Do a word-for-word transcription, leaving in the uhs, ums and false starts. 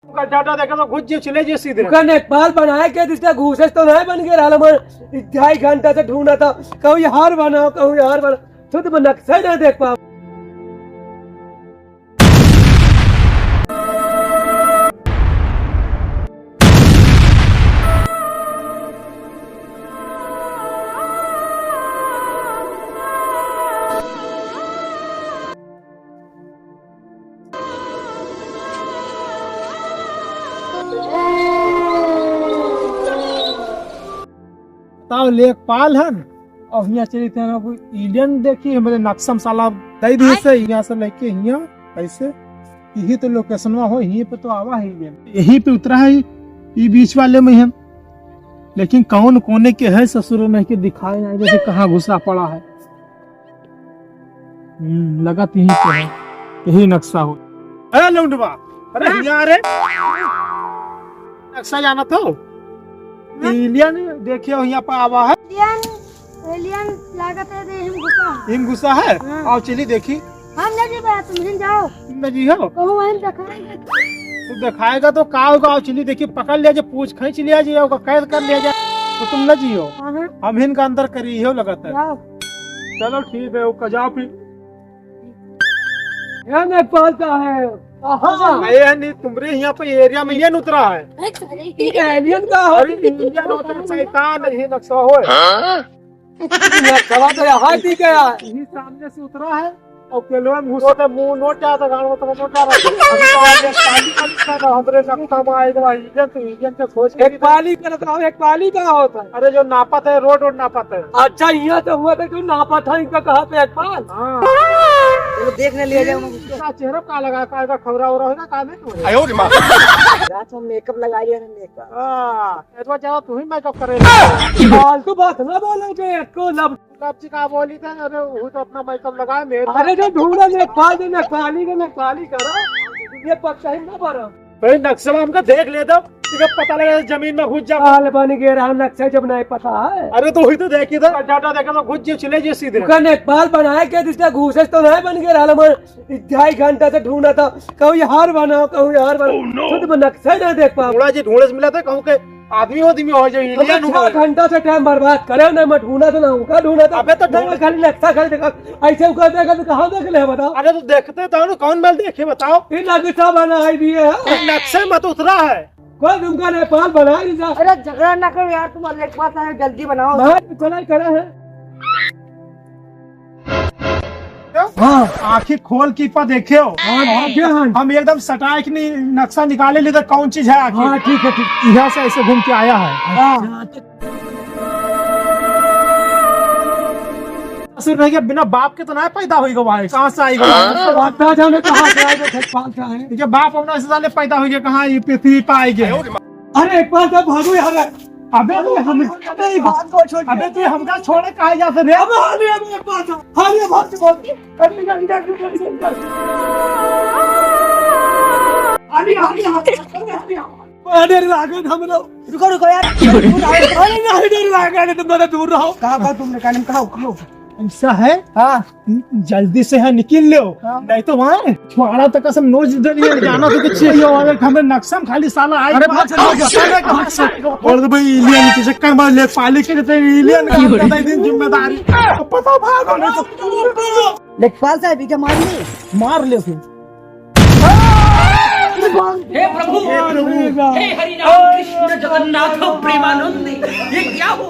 ओका डाटा देखे तो घुस जे चले जे सीधे। ओका लेखपाल बनाए के जिसका घूसे तो नहीं बन गया रहल, हमन ढाई घंटा से ढूंढा था, कहूँ यार बनाओ, कहूँ यार बनाओ, खुद में नक्शा ही नहीं देख पाओ। बताओ, लेखपाल हन और हियाँ चली थे ना, कोई alien देखी, हमरे नक्शा में साला दे दिए से, हियाँ से लेके हियाँ ऐसे, यही तो लोकेशनवा हो, यहीं पे तो आवा है alien, यहीं पे उतरा है, ये बीच वाले में है, लेकिन कौन कोने के है ससुर में के दिखाए ना, जैसे कहाँ घुसा पड़ा है। हम्म, लगत यहीं पे है, यही नक्शा हो। ए लौंडवा, अरे हाँ? हियाँ रे, नक्शा जानत हो? हाँ? Alien देखियो हियाँ पे आवा है। Alien, alien लागत है, दे हिम घुसा। हिम घुसा है? हाँ। आओ चली देखी। हम न जीबे, तुम हिन जाओ। तुम न जियो? कहूँ वहीं देखाएंगे। तू देखाएगा तो का होगा? आओ चली देखी, पकड़ लिया जे, पूछ खींच लिया जे, ओका कैद कर लिया जाए, तो तुम न जियो। हाँ, हाँ। हम हिन का अंदर करी हो लगत है। जाओ। चलो ठीक है, ओका जाओ फिर। ये लेखपाल का है। हाँ। ये नहीं, तुम्हरे यहाँ पे area में ये उतरा है। ये alien का हो? अरे alien होता है, शैतान है, ये नक्शा हो। हाँ? नक्शा तो यहाँ ठीक है यार। ये सामने से उतरा है और केलवा में घुसो तो मुंह नोट जाता, गाँव तो नोट जाता। अभी तो आज एक पाली का नक्शा था, हमरे नक्शा में आए तो alien तो alien के खोज के लेखपाली करत रहो, लेखपाली का होता है? अरे जो नापत है, रोड वोड नापत है। अच्छा, यहाँ से हुआ था, क्यों नापत है इनका, कहाँ पे लेखपाल? हाँ। चलो देख ले, ले जाओ। इसका चेहरा का लगा, का, का खौरा हो रहा है ना, का नहीं हो रहा है? आयो रे माँ। रात में makeup लगा लिया ना, makeup। हाँ, एतवा जाओ, तू ही makeup करे। फालतू बात ना बोलो, जो इसको लब- लब जी का बोली था, अरे वो तो अपना makeup लगाए, मेरे अरे जो ढूंढा, लेखपाल जो लेखपाली के लेखपाली करो, ये पक्का ही ना भरो। भाई नक्शा हमका देख ले दो, ठीक है, पता लगा जमीन में घुस जा। काल बन गए रहा नक्शा जब नहीं पता है। अरे तो वही तो देखी था, डाटा देखे तो घुस जे चले जे सीधे। ओका लेखपाल बनाए के जिसका घूसे तो नहीं बन गया रहल, हमन ढाई घंटा से ढूंढा था, कहूँ यार बनाओ, कहूँ यार बनाओ। Oh, no। खुद में नक्शा ही नहीं देख पाओ। ढूंढा जी, ढूंढे से मिला था, कहूँ के आदमी हो, आदमी हो जाए, तो alien छह हुआ। घंटा से time बर्बाद करे ना, मैं ढूंढा था ना, ओका ढूंढा था। अबे तो नहीं, ढूंढ खाली नक्शा खाली देखा, ऐसे ओका देखा तो कहाँ देख ले बताओ? अरे तो देखते तो ना, कौन बल देखे बताओ? ये नक्शा बनाई दिए है। ये नक्शे में तो उतरा है। कोई तुमका लेखपाल बनाई नहीं था। अरे झगड़ा ना करो यार, तुम्हारे लेखपाल साहब जल्दी बनाओ। मैं तो चला ही खड़ा है। हाँ। आँखी खोल के पा देखे हो। हाँ, देखे हैं। हम एकदम सटाए के नहीं नक्शा निकाले लेते कौन चीज है आखिर। हाँ, ठीक है, ठीक। यहाँ से ऐसे घूम के आया है। हाँ। ससुर रह गया, बिना बाप के तो ना पैदा होइगा भाई, कहाँ से आइगा? हाँ। बाप ना जाने कहाँ से आइगा, लेखपाल का है। ठीक है, बाप अपना से साले पैदा होइगा, कहाँ ये पृथ्वी पे आइगा? अरे एक बार तो भागो यार। अबे अरे हम, अबे बात को छोड़। अबे तू हमका छोड़े काहे जात रे? अबे अरे, अरे एक बार तो, अरे भाग, भाग। अरे, अरे, अरे, अरे, अरे। अरे, अरे, अरे, अरे, अरे। अरे लागत हमरा। रुको, रुको यार। अरे नहीं, डर लागत, तुम थोड़ा दूर रहो। कहा, कहा तुमने, कहा, कहा, कहा। ऐसा है? हाँ। जल्दी से यहाँ निकल लो, हाँ। नहीं तो वहाँ छोड़ा तो कसम नोच डलिए, जाना तो कुछ ही हो, अरे हमें नक्शा में खाली साला आए। अरे भाग, भाग, भाग, भाग, भाग। और तो भाई, alien के चक्कर में लेखपाली के लिए alien का हम बताई दिन जिम्मेदारी। अब पता भागो, नहीं तो लेखपाल साहब, ये क्या मार ली? मार ले फिर। हे प्रभु, हे प्रभु, हे हरि राम कृष्ण जगन्नाथ प्रेमानंद, ये क्या हुआ?